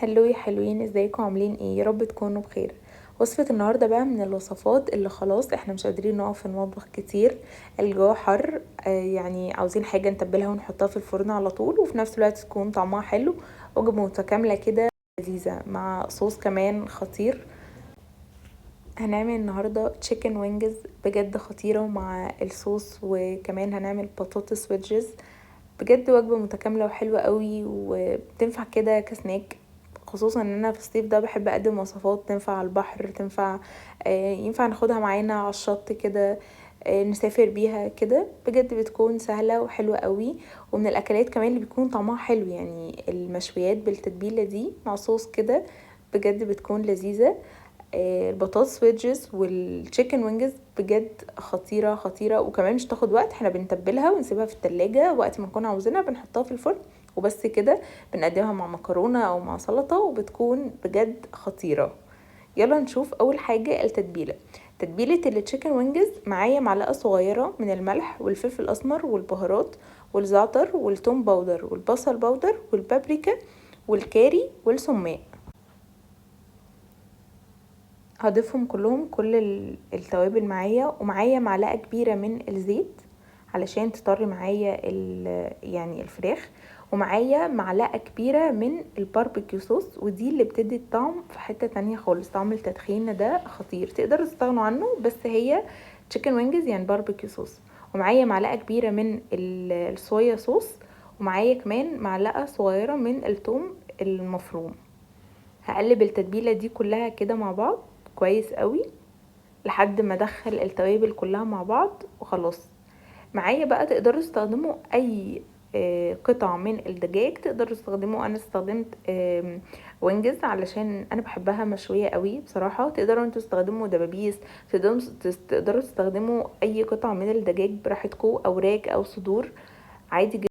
Hello يا حلوين، ازيكم؟ عاملين ايه؟ يا رب تكونوا بخير. وصفة النهاردة بقى من الوصفات اللي خلاص احنا مش قادرين نقف في المطبخ كتير، الجو حر، يعني عاوزين حاجة نتبلها ونحطها في الفرن على طول، وفي نفس الوقت تكون طعمها حلو، وجبة متكاملة كده لذيذة مع صوص كمان خطير. هنعمل النهاردة chicken wings بجد خطيرة ومع الصوص، وكمان هنعمل بطاطس wedges. بجد وجبة متكاملة وحلوة قوي، وبتنفع كده كسناك، خصوصا ان انا في الصيف ده بحب اقدم وصفات تنفع على البحر، ينفع ناخدها معانا على الشط كده، نسافر بيها كده. بجد بتكون سهلة وحلوة قوي، ومن الاكلات كمان اللي بيكون طعمها حلو، يعني المشويات بالتتبيلة دي مع صوص كده بجد بتكون لذيذة. البطاطس wedges وال chicken wings بجد خطيرة خطيرة، وكمان مش تاخد وقت، احنا بنتبلها ونسيبها في التلاجة، وقت ما نكون عاوزينها بنحطها في الفرن وبس كده، بنقدمها مع مكرونة او مع سلطة وبتكون بجد خطيرة. يلا نشوف اول حاجة التتبيلة. تتبيلة ال chicken wings معايا معلقة صغيرة من الملح والفلفل الاسمر والبهارات والزعتر والثوم powder والبصل powder والبابريكا والكاري والسماق. هضيفهم كلهم، كل التوابل معايا، ومعايا معلقة كبيرة من الزيت علشان تطري معايا الفراخ، ومعايا معلقة كبيرة من ال barbecue sauce، ودي اللي بتدي الطعم في حتة تانية خالص. طعم التدخين ده خطير، تقدروا تستغنوا عنه، بس هي chicken wings يعني barbecue sauce. ومعايا معلقة كبيرة من الصويا صوص، ومعايا كمان معلقة صغيرة من الثوم المفروم. هقلب التتبيلة دي كلها كده مع بعض كويس قوي لحد ما ادخل التوابل كلها مع بعض وخلاص. معايا بقى تقدروا تستخدموا اي قطع من الدجاج، تقدروا تستخدموا، انا استخدمت wings علشان انا بحبها مشوية قوي بصراحة. تقدروا انتوا تستخدموا دبابيس، تقدروا تستخدموا اي قطع من الدجاج براحتكم، اوراق او صدور عادي جدا.